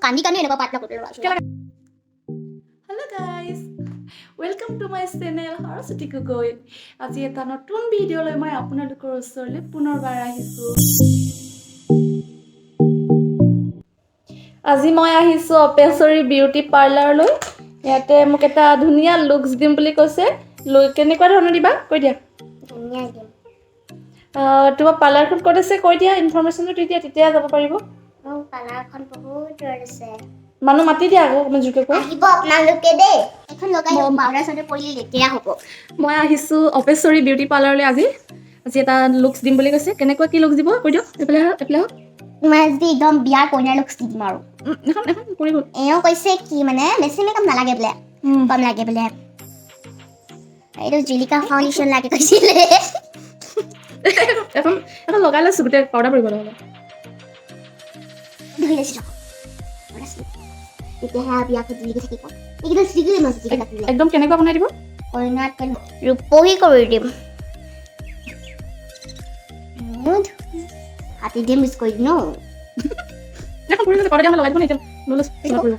কান্দি কান্দি এনেকুৱা পাতলা কৰি ল'ৰা। Hello guys, welcome to my channel Saraswati Gogoi. আজি এটা নতুন ভিডিঅ' লৈ মই আপোনালোকৰ ওচৰলৈ পুনৰবাৰ আহিছোঁ। আজি মই আহিছোঁ অপেশ্বৰী বিউটি পাৰ্লাৰলৈ। ইয়াতে মোক এটা ধুনীয়া লুকছ দিম বুলি কৈছে। লৈ কেনেকুৱা ধৰণৰ দিবা কৈ দিয়া। ধুনীয়া দিম। তোমাৰ পাৰ্লাৰখন ক'ত আছে কৈ দিয়া, ইনফৰ্মেশ্যনটো দি দিয়া, তেতিয়া যাব পাৰিব। মোৰ পাৰ্লাৰখন বহুত দূৰত আছে। মানুহ মাতি দিয়া আকৌ অকণমান জোৰকৈ কোৱা। আহিব আপোনালোকে দেই। এখন লগাই পাউডাৰ চাউডাৰ পৰিলে লেতেৰা হ'ব। মই আহিছোঁ অপেশ্বৰী বিউটি পাৰ্লাৰলৈ। আজি আজি এটা লুকছ দিম বুলি কৈছে। কেনেকুৱা কি লুকছ দিব কৈ দিয়ক। এইফালে আহক, এইফালে আহক। মই আজি একদম বিয়াৰ কইনাৰ লুকছ দি দিম আৰু। এখন এখন পৰি গ'ল। এওঁ কৈছে কি মানে বেছি মেকআপ নালাগে বোলে, কম লাগে বোলে। এইটো জিলিকা ফাউণ্ডেশ্যন লাগে কৈছিলে। এখন এখন লগাই লৈছোঁ, গোটেই পাউডাৰ পৰিব নহ'লে। ধুই লৈছোঁ, তেতিয়াহে বিয়াখন জিলিকি থাকিব। এইকেইটা জিলিকি মই জিলিকি থাকিলে। একদম কেনেকুৱা বনাই দিব? কইনাত ৰূপহী কৰি দিম। হাতী দিম, মিছ কৰি দিম ন। এখন পৰি গৈছে। পাউডাৰ দিয়া লগাই দিব নে এতিয়া? লৈ লৈছোঁ, পৰিব।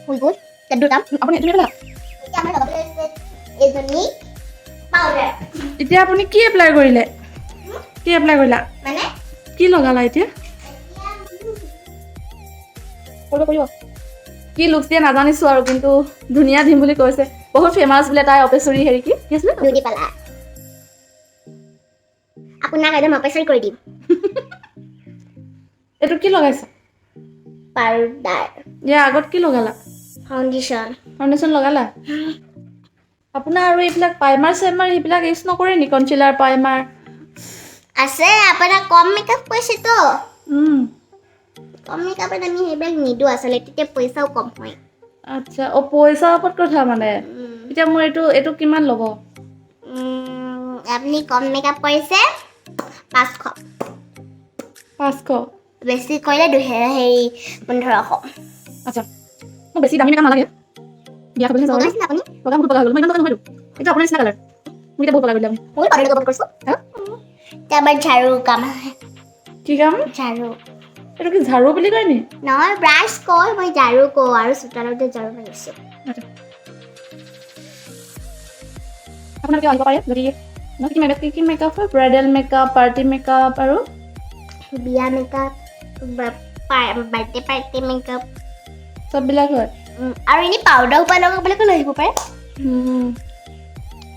হৈ গ'ল এতিয়া কাম। আপুনি তুমি এইফালে আহক। এতিয়া আমাৰ লগাবলৈ আছে এজনী পাউডাৰ। এতিয়া আপুনি কি এপ্লাই কৰিলে? কি এপ্লাই কৰিলা? মানে কি লগালা এতিয়া? কৰিব কৰিব কি লুকছ দিয়ে নাজানিছোঁ আৰু, কিন্তু ধুনীয়া দিম বুলি কৈছে। বহুত ফেমাছ বোলে তাই অপেশ্বৰী। হেৰি কি কি আছিলে? Beauty parlour. আপোনাক একদম অপেচৰি কৰি দিম। এইটো কি লগাইছা? পাউডাৰ। ইয়াৰ আগত কি লগালা? ফাউণ্ডেশ্যন। ফাউণ্ডেশ্যন লগালা। আপোনাৰ আৰু এইবিলাক প্ৰাইমাৰ চাইমাৰ সেইবিলাক ইউজ নকৰে নি? Concealer, primer? আছে, আপোনাক কম মেকআপ কৈছেতো। কম মেকআপত আমি সেইবিলাক নিদিওঁ আচলতে, তেতিয়া পইচাও কম হয়। আচ্ছা, অ', পইচাৰ ওপৰত কথা মানে। এতিয়া মোৰ এইটো এইটো কিমান ল'ব? আপুনি কম মেকআপ কৰিছে, 500। 500? বেছি কৰিলে 2000, হেৰি 1500। আচ্ছা, মোক বেছি দামী মেকআপ নালাগে, বিয়া খাবলৈ যাওঁ আৰু। লগাইছিলে আপুনি? বগা, বহুত বগা হৈ গ'ল। মই ইমান বগা নহয়তো। এইটো আপোনাৰ নিচিনা কালাৰ। মোক এতিয়া বহুত বগা কৰিলে আপুনি। ময়ো পাউডাৰ লগাব কৰিছোঁ। হা? এতিয়া আমাৰ ঝাৰু কাম। কি কাম? ঝাৰু। এইটো কি ঝাৰু বুলি কয় নি? নহয়, ব্ৰাছ কয়, মই ঝাৰু কওঁ আৰু চোতালতে ঝাৰু মাৰিছোঁ। আচ্ছা, আপোনালোকে আহিব পাৰে যদি ন। কি মেকআপ, কি কি মেকআপ হয়? ব্ৰাইডেল মেকআপ, পাৰ্টি মেকআপ আৰু বিয়া মেকআপ, বাৰ্থডে পাৰ্টি মেকআপ। চববিলাক হয়। আৰু এনেই পাউডাৰ সোপা লগাবলৈকো লৈ আহিব পাৰে।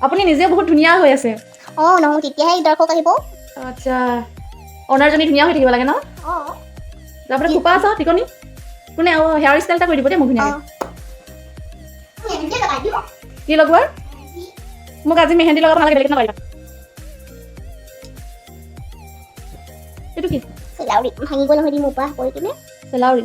আপুনি নিজে বহুত ধুনীয়া হৈ আছে। অঁ, নহয়, তেতিয়াহে দৰ্শক আহিব। আচ্ছা, অনাৰজনী ধুনীয়া হৈ থাকিব লাগে ন? অঁ। তাৰপৰা খোপা আছ ঠিকনি কোনে? অঁ, হেয়াৰ ষ্টাইল এটা কৰি দিব দেই মোক ধুনীয়াকৈ। অঁ, এনেকৈ লগাই দিব। কি লগোৱা? মোক আজি মেহেন্দি লগাব নালাগে, বেলেগ লগাই দিবা। এইটো কি? চেলাউৰি ভাঙি গ'ল নহয় দি মোৰ পৰা পৰি কিনে। চেলাউৰি?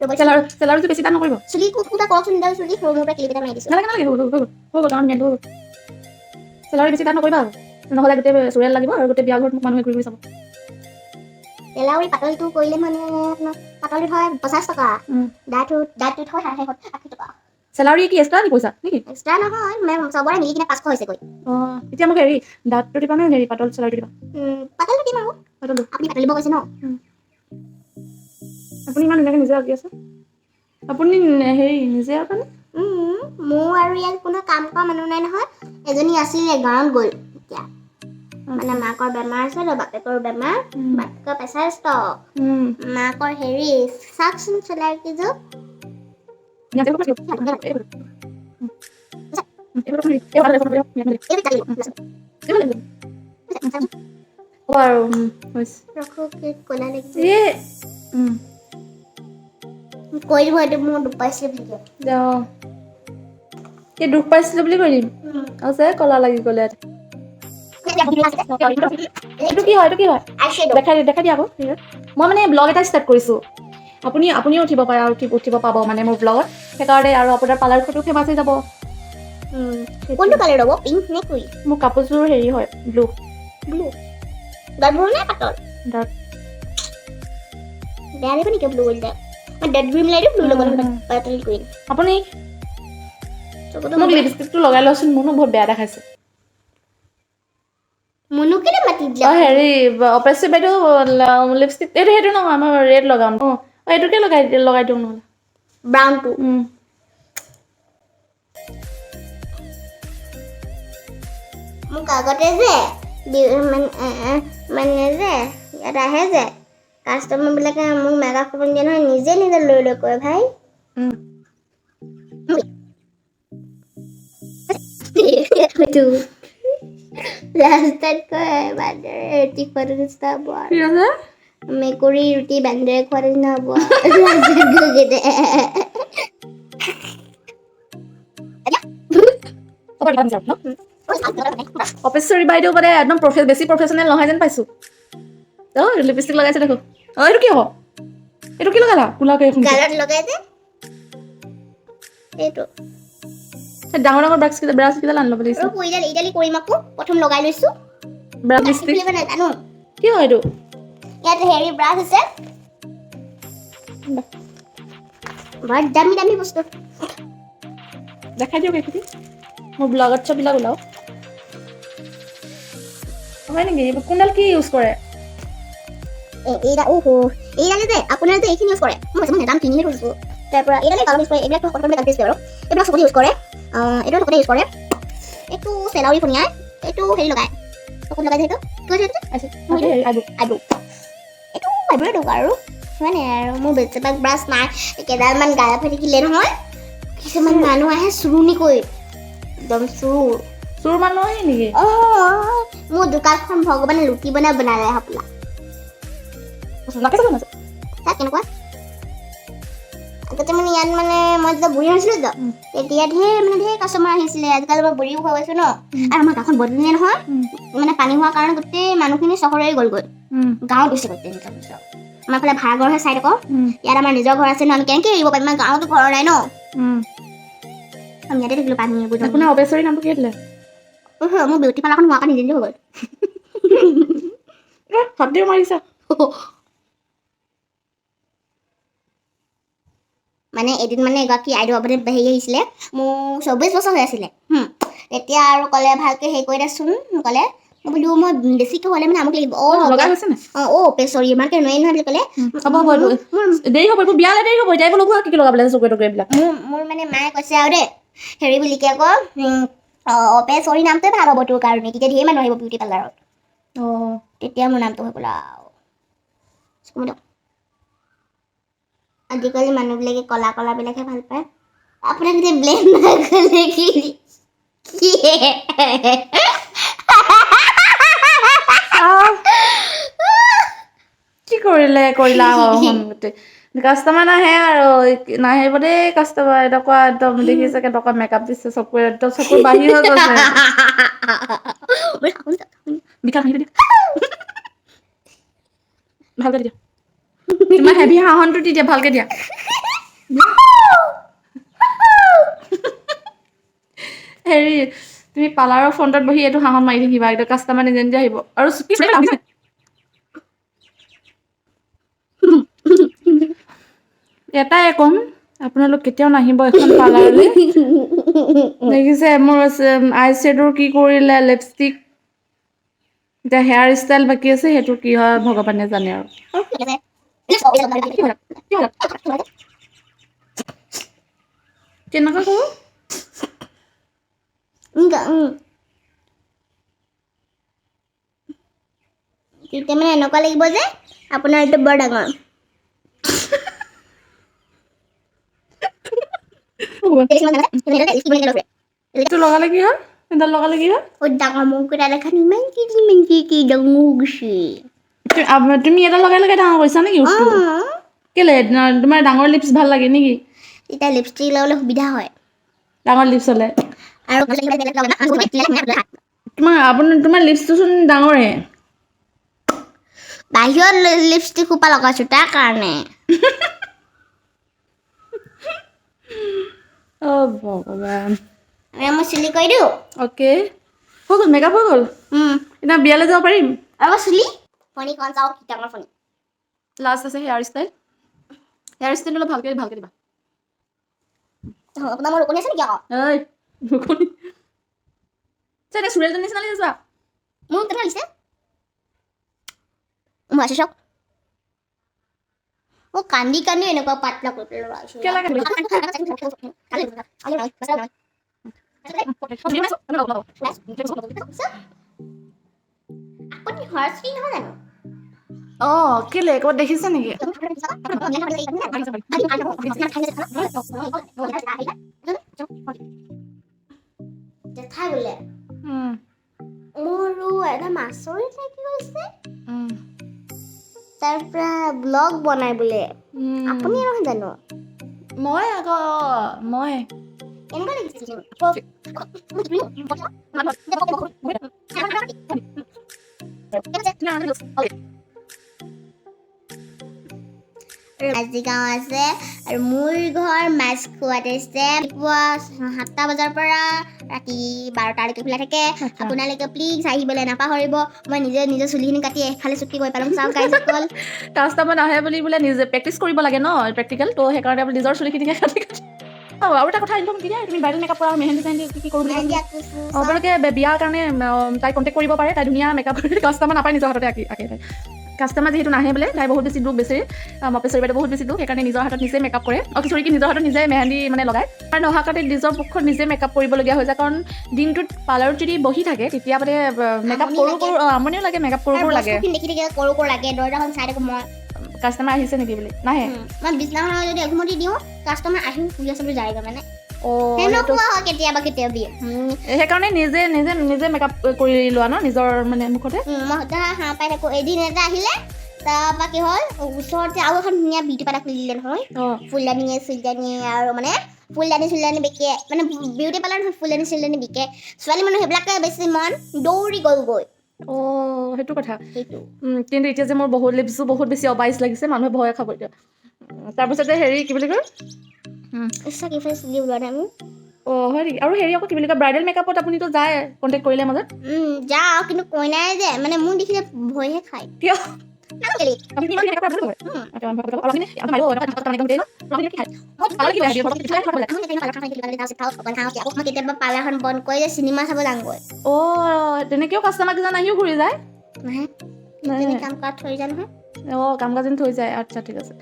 ৰ'ব। চেলাউৰি, চেলাউৰিটো বেছি টান নকৰিব। চুলি কুকুটা কৰকচোন দাল, চুলি সৰু মোৰ পৰা ক্লিপ এটা মাৰি দিছোঁ। নালাগে নালাগে, হৈ গ'ল, হৈ গ'ল, হৈ গ'ল। কাৰণ হৈ গ'ল। চেলাউৰি বেছি টান নকৰিবা আৰু, নহ'লে গোটেই চুৰেল লাগিব আৰু গোটেই বিয়া ঘৰত মোক মানুহে ঘূৰি ঘূৰি চাব। চেলাউৰি পাতলটো কৰিলে মানে আপোনাৰ পাতলটোত হয় 50 টকা, ডাঠটোত হয় 80 টকা। চেলাউৰি কি এক্সট্ৰা নি পইচা নেকি? এক্সট্ৰা নহয়, মানে চবৰে মিলি কিনে 500 হৈছেগৈ। অঁ, এতিয়া মোক হেৰি ডাঠটো দিবা নে হেৰি পাতল চেলাউৰিটো দিবা? পাতলটো দিম আৰু। পাতলটো। আপুনি পাতল দিব কৈছে ন? আপুনি ইমান ধুনীয়াকৈ নিজে আঁকি আছে। আপুনি হেৰি নিজে আঁকানে? মোৰ আৰু ইয়াত কোনো কাম কৰা মানুহ নাই নহয়। এজনী আছিলে, গাঁৱত গ'ল এতিয়া। মানে মাকৰ বেমাৰ আছে তো, বাপেকৰ বেমাৰ। বাপেকৰ প্ৰেছাৰ ষ্ট্ৰক, মাকৰ হেৰি। চাওকচোন চেলাউৰি কেইযোৰ। হ'ব আৰু হৈছে। ৰখক, ক'লা লাগিছে। এই কৈ দিব, এইটো মোৰ দুখ পাইছিলে বুলি দিয়ক। অঁ, এই দুখ পাইছিলোঁ বুলি কৈ দিম। আছে কলা লাগি গ'লে। এইটো কি হয়? এইটো কি হয়? আইশ্বেডো। দেখাই দিয়া, দেখাই দিয়া আকৌ। মই মানে ব্লগ এটা ষ্টাৰ্ট কৰিছোঁ। আপুনি আপুনিও উঠিব পাৰে আৰু উঠিব পাব মানে মোৰ ব্লগত, সেইকাৰণে। আৰু আপোনাৰ পাৰ্লাৰখনো ফেমাছ হৈ যাব। কোনটো কালাৰ ল'ব, পিংক নে কুই? মোৰ কাপোৰযোৰ হেৰি হয়, ব্লু। ব্লু, ডাৰ্ক ব্লু নে পাতল? ডাৰ্ক। বেয়া লাগিব নেকি ব্লু কৰিলে? মই ডাৰ্ক গ্ৰীণ মিলাই দিওঁ ব্লু লগত, পাতল গ্ৰীণ। আপুনি চকুটো মোক লিপষ্টিকটো লগাই লওঁচোন, মোৰনো বহুত বেয়া দেখাইছে। মুনু কেলে মাতি কাটি দিলে। অঁ, হেৰি, অপেশ্বৰী বাইদেউ, লিপষ্টিক এইটো সেইটো নহয়, মই ৰেড লগাম। অঁ, এইটোকে লগাই লগাই দিওঁ নহ'লে। ব্ৰাউনটো। মোক আগতে যে মানে যে ইয়াত আহে যে কাষ্টমাৰবিলাকে, মোক মেকআপ কৰিব নিদিয়ে নহয়, নিজে নিজে লৈ লৈ কয় ভাই। ৰাস্তাত কয় বান্দৰে ৰুটি খোৱাটো নিচিনা হ'ব আৰু। কি আছে? মেকুৰী ৰুটি বান্দৰে খোৱাটো নিচিনা হ'ব আৰু ৰাস্তাত গৈ কেনে। অপেশ্বৰী বাইদেউ মানে একদম বেছি প্ৰফেচনেল নহয় যেন পাইছোঁ। অঁ, লিপষ্টিক লগাইছে দেখোন। অঁ, এইটো কি হ'ব? এইটো কি লগালা কোলাকে এখন? গালত লগাই যে এইটো। ডাঙৰ ডাঙৰ ব্ৰাছ কেইডাল আনি ল'ব লাগিছিল। আৰু ইডাল ইডালি কৰিম আকৌ, প্ৰথম লগাই লৈছোঁ। Brush lipstick. খুলিব নাজানো। কি হয় এইটো? ইয়াত হেৰি ব্ৰাছ আছে, বৰ দামী দামী বস্তু। দেখাই দিয়ক এইখিনি, মোৰ ব্লগত চববিলাক ওলাওক। হয় নেকি? কোনডাল কি ইউজ কৰে? এইডাল, অহ, এইডালে যে আপোনাৰ যে এইখিনি ইউজ কৰে, মই মই নাজানো, কিনিহে থৈছোঁ। তাৰ পৰা এইডালে গালত ইউজ কৰে, এইবিলাক সকলোতে গালত ইউজ কৰে বাৰু। এইবিলাক চকুতে ইউজ কৰে, এইটো চকুতে ইউজ কৰে। এইটো চেলাউৰি ফনিয়াই, এইটো হেৰি লগায়, চকুত লগাই যে সেইটো কি কৈছে এইটো? আছে আইব্ৰ। আইব্ৰ, এইটো আইব্ৰ'ৰে দৰকাৰ আৰু সিমানে আৰু। মোৰ বেছিভাগ ব্ৰাছ নাই, কেইডালমান গায়ব হৈ থাকিলে নহয়, কিছুমান মানুহ আহে চুৰুণি কৰি একদম চুৰ। চোৰ মানুহ আহে নেকি? অঁ, মোৰ দোকানখন ভগৱানে লুটি বনাই বনালে হ'বলা। নাকে চাব নাছে। তাত কেনেকুৱা আগতে মানে ইয়াত মানে মই যেতিয়া বুঢ়ী হৈছিলোঁ তো, তেতিয়া ঢেৰ মানে ঢেৰ কাষ্টমাৰ আহিছিলে। আজিকালি মই বুঢ়ীও হৈ গৈছোঁ ন। আৰু আমাৰ গাঁওখন বদলিলে নহয়, মানে পানী হোৱাৰ কাৰণে গোটেই মানুহখিনি চহৰৰে গ'লগৈ, গাঁৱত গৈছে গোটেই নিজৰ নিজৰ। আমাৰ ফালে ভাড়া ঘৰহে চাই থাকক। ইয়াত আমাৰ নিজৰ ঘৰ আছে ন, আমি কেনেকৈ এৰিব পাৰিম? আমাৰ গাঁৱতো ঘৰ নাই ন। আমি ইয়াতে থাকিলো পানী এইবোৰ জমি। আপোনাৰ অপেশ্বৰী নামটো কি দিলে? উহু, মোৰ বিউটি পাৰ্লাৰখন হোৱাৰ কাৰণে নিজে নিজে হৈ গ'ল। হাত দিও মাৰিছা। মানে এদিন মানে এগৰাকী আইদেউ মানে হেৰি আহিছিলে, মোৰ 24 বছৰ হৈ আছিলে। তেতিয়া আৰু ক'লে, ভালকৈ হেৰি কৰি দেচোন ক'লে। মই বোলো মই বেছিকৈ হ'লে মানে আমুক লাগিব। অঁ। লগাই হৈছে নাই? অঁ অ' চৰি, ইমানকৈ নোৱাৰি নহয় বুলি ক'লে। হ'ব হ'ব, এইটো দেৰি হ'ব, এইবোৰ বিয়ালৈ দেৰি হ'ব। এতিয়া এইবোৰ লগোৱা, কি কি লগাব লাগে চকুৱে টকুৱে এইবিলাক। মোৰ মোৰ মানে মায়ে কৈছে আৰু দেই, হেৰি বুলি কি আকৌ, অপেশ্বৰী নামটোৱে ভাল হ'ব তোৰ কাৰণে, তেতিয়া ঢেৰ মানুহ আহিব বিউটি পাৰ্লাৰত। অঁ। তেতিয়া মোৰ নামটো হৈ গ'ল আৰু। চকু দিয়ক। আজিকালি মানুহবিলাকে ক'লা ক'লাবিলাকহে ভাল পায়। আপোনাক যে ব্লেম নক'লে কি কি? আহ, কি কৰিলে কৰিলা গোটেই কাষ্টমাৰ নাহে আৰু নাহিব দেই কাষ্টমাৰ। এনেকুৱা একদম দেখিছে কেনেকুৱা মেকআপ দিছে, চকুৰে একদম চকুৰ বাহিৰ হৈ গৈছে। বিকাশ হাঁহিটো দিয়া, ভালকে দিয়া, তোমাৰ হেভি হাঁহনটো দি দিয়া, ভালকে দিয়া। হেৰি, তুমি পাৰ্লাৰৰ ফ্ৰণ্টত বহি এইটো হাঁহন মাৰি থাকিবা, একদম কাষ্টমাৰ নিজে নিজে আহিব। আৰু কি এটাই ক'ম, আপোনালোক কেতিয়াও নাহিব এখন পাৰ্লাৰলৈ। দেখিছে মোৰ আই শ্বেডৰ কি কৰিলে, লিপষ্টিক, এতিয়া হেয়াৰ ষ্টাইল বাকী আছে, সেইটো কি হয় ভগৱানে জানে আৰু। কি হ'ল? কেনেকুৱা কৰোঁ? তেতিয়া মানে এনেকুৱা লাগিব যে আপোনাৰ এইটো বৰ ডাঙৰ। এইটো লগালে কি হয়? এডাল লগালে কি হয়? ও ডাঙৰ মুখকেইটা দেখা, ইমান কি ইমান কি কি ডাঙৰ গৈছে। তুমি এটা লগাই লগাই ডাঙৰ কৰিছা নেকি ওঁঠটো? কেলে তোমাৰ ডাঙৰ লিপছ ভাল লাগে নেকি? তেতিয়া লিপষ্টিক লগাবলৈ সুবিধা হয়। ডাঙৰ লিপছ হ'লে। আৰু তোমাৰ আপোনাৰ তোমাৰ লিপছটোচোন ডাঙৰে। বাহিৰত লিপষ্টিক সোপা লগাইছো তাৰ কাৰণে। অ' ভগৱান। আৰু মই চুলি কৰি দিওঁ। অ'কে, হৈ গ'ল, মেকআপ হৈ গ'ল। এতিয়া বিয়ালৈ যাব পাৰিম। আৰু চুলি ফণিখন চাওক, কি ডাঙৰ ফণি। লাষ্ট আছে হেয়াৰ ষ্টাইল। হেয়াৰ ষ্টাইল অলপ ভালকে ভালকে দিবা। আপোনাৰ মোৰ ৰুকনি আছে নেকি আকৌ? ঐ ৰুকনি চা, এতিয়া সুৰেশৰ নিচিনা লাগিছে চোৱা। মোক কেনেকুৱা লাগিছে? মোৰ আছে চাওক। মই কান্দি কান্দি এনেকুৱা পাতলা কৰি পেলালোঁ। কেলা। আপুনি সৰস্বতী নহয় জানো? অঁ, কেলে, ক'ৰবাত দেখিছে নেকি? জেঠাই বোলে মোৰো এটা মাছৰি থাকি গৈছে, তাৰ পৰা ব্লগ বনাই বোলে। আপুনি নহয় জানো? মই আকৌ মই কেনেকুৱা লাগিছে? গাঁও আছে আৰু মোৰ ঘৰ মাছখোৱাত আছে। পুৱা 7টা বজাৰ পৰা ৰাতি 12টালৈকে খোলা থাকে। আপোনালোকে প্লিজ আহিবলৈ নাপাহৰিব। মই নিজে নিজৰ চুলিখিনি কাটি এফালে চুটি কৰি পেলাম, চাওক গাইজসকল। কাষ্টমাৰ নাহে বুলি বোলে নিজে প্ৰেক্টিচ কৰিব লাগে ন, প্ৰেক্টিকেল তো, সেইকাৰণে বোলে নিজৰ চুলিখিনিকে কাটি কাটি। অঁ, আৰু এটা কথা ইনফৰ্ম কি দিয়া, তুমি ব্ৰাইডেল মেকআপ কৰা, মেহেন্দি চেহেন্দি কি কি কৰোঁ বুলি মেহেন্দি কৈছিলা? আঁকিছোঁ। অঁ, আপোনালোকে বিয়াৰ কাৰণে তাইক কণ্টেক্ট কৰিব পাৰে। তাই ধুনীয়া মেকআপ কৰি কাষ্টমাৰ নাপায়, নিজৰ হাততে আঁকি আঁকে তাই। কাষ্টমাৰ যিহেতু নাহে বোলে, তাই বহুত বেছি দুখ, বেছি মপেশ্বৰী বাইদেউ বহুত বেছি দুখ, সেইকাৰণে নিজৰ হাতত নিজে মেকআপ কৰে। অঁ, চৰি, কি নিজৰ হাতত নিজে মেহেন্দি মানে লগায়। আৰু নহা কাৰণে নিজৰ মুখখন নিজে মেকআপ কৰিবলগীয়া হৈ যায়, কাৰণ দিনটোত পাৰ্লাৰত যদি বহি থাকে তেতিয়া মানে মেকআপ আমনি কৰোঁ লাগে। কৰোঁ, অঁ, আমনিও লাগে, মেকআপ কৰোঁ আৰু কৰোঁ লাগে। বস্তুখিনি দেখি দেখি কৰোঁ কৰোঁ লাগে, দৰ্জাখন চাই থাকোঁ মই। কাষ্টমাৰ আহিছে নেকি বুলি, নাহে। মই বিছনাখনত যদি এঘুমতি দিওঁ, কাষ্টমাৰ আহি শুই আছে বুলি যায়গৈ মানে। অঁ, সেইটো সেনেকুৱা হয় কেতিয়াবা কেতিয়াবা। সেইকাৰণে নিজে নিজে নিজে মেকআপ কৰি লোৱা ন, নিজৰ মানে মুখতে। মই সদায় হাঁহ পাই থাকোঁ। এদিন এটা আহিলে, তাৰপৰা কি হ'ল, ওচৰতে আৰু এখন ধুনীয়া বিউটি পাৰ্লাৰ খুলি দিলে নহয়। ফুলদানিয়ে চুলদানিয়ে আৰু মানে ফুলদানি চুলদানি বিকে, মানে বিউটি পাৰ্লাৰ নহয়, ফুলদানি চুলদানি বিকে। ছোৱালী মানুহ সেইবিলাকে বেছি মন, দৌৰি গ'লগৈ। অঁ, সেইটো কথা। সেইটো। কিন্তু এতিয়া যে মোৰ বহুত লিপছো বহুত বেছি অবাইচ লাগিছে, মানুহে ভয়ে খাব এতিয়া। তাৰপিছতে হেৰি কি বুলি কয়? ইচ্ছা কি চুলি ওলোৱা নাই মোৰ। অঁ, হয় নেকি? আৰু হেৰি আকৌ কি বুলি কয়, ব্ৰাইডেল মেকআপত আপুনিতো যায় কণ্টেক্ট কৰিলে মাজত? যাওঁ, কিন্তু কইনাই যে মানে মোক দেখিলে ভয়হে খায়। কিয়? নাজানো কেলে। মই কেতিয়াবা পাৰ্লাৰখন বন্ধ কৰি যে চিনেমা চাব যাওঁগৈ। অঁ, তেনেকেও কাষ্টমাৰ কেইজন আহিও ঘূৰি যায়? নাহে। এজনী কাম কৰাত থৈ যায় নহয়। অঁ, কাম কাজিন থৈ যায়। আচ্ছা, ঠিক আছে,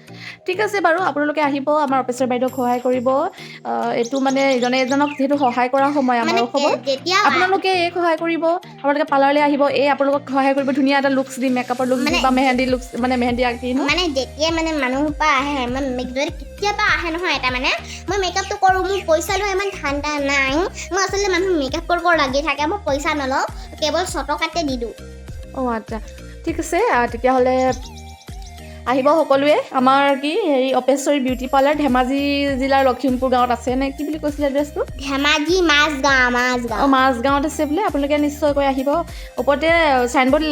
ঠিক আছে বাৰু। আপোনালোকে আহিব, আমাৰ অফিচাৰ বাইদেউক সহায় কৰিব। এইটো মানে ইজনে এজনক যিহেতু সহায় কৰা সময় আমাৰ মানে অসমৰ। যেতিয়া আপোনালোকে এই সহায় কৰিব, আপোনালোকে পাৰ্লাৰলৈ আহিব, এই আপোনালোকক সহায় কৰিব, ধুনীয়া এটা লুকছ দি, মেকআপৰ লুকছ দি বা মেহেন্দি লুকছ, মানে মেহেন্দি আঁকি ন। মানে যেতিয়া মানে মানুহৰ পৰা আহে, মানে যদি কেতিয়াবা আহে নহয় এটা, মানে মই মেকআপটো কৰোঁ, মোৰ পইচা লৈ ইমান ঠাণ্ডা নাই। মই আচলতে মানুহ মেকআপ কৰিব লাগি থাকে, মই পইচা নলওঁ, কেৱল 6 টকাতে দি দিওঁ। অঁ, আচ্ছা, ঠিক আছে। তেতিয়াহ'লে আহিব সকলোৱে। আমাৰ কি হেৰি অপেশ্বৰী বিউটি পাৰ্লাৰ ধেমাজি জিলাৰ লখিমপুৰ গাঁৱত আছে নে কি বুলি কৈছিলে এড্ৰেছটো? ধেমাজি মাজগাঁও, মাজগাঁও। অঁ, মাজগাঁৱত আছে বোলে। আপোনালোকে নিশ্চয়কৈ আহিব। ওপৰতে চাইনবৰ্ড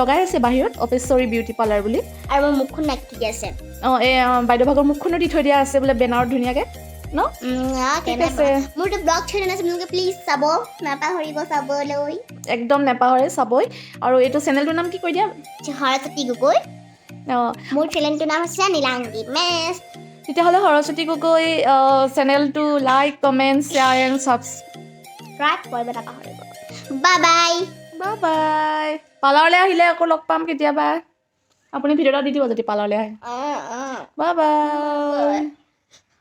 লগাই আছে বাহিৰত, অপেশ্বৰী বিউটি পাৰ্লাৰ বুলি। আৰু মোৰ মুখখন নাকি ঠিকে আছে। অঁ, এই বাইদেউ ভাগৰ মুখখনো দি থৈ দিয়া আছে বোলে বেনাৰত ধুনীয়াকৈ ন। ঠিক আছে। মোৰতো ব্লগ চেনেল আছে, আপোনালোকে প্লিজ চাব নাপাহৰিব চাবলৈ। একদম নেপাহৰে চাবই। আৰু এইটো চেনেলটোৰ নাম কি কৈ দিয়া? সৰস্বতী গগৈ। মোৰ চেনেলটোৰ নাম হৈছে নীলাংগী মেচ। তেতিয়াহ'লে সৰস্বতী গগৈ চেনেলটো like, comment, share and subscribe কৰিব নাপাহৰিব। Bye bye. Bye bye. পাৰ্লাৰলৈ আহিলে আকৌ লগ পাম কেতিয়াবা। আপুনি ভিডিঅ' এটা দি দিব যদি পাৰ্লাৰলৈ আহে। অঁ অঁ। Bye bye.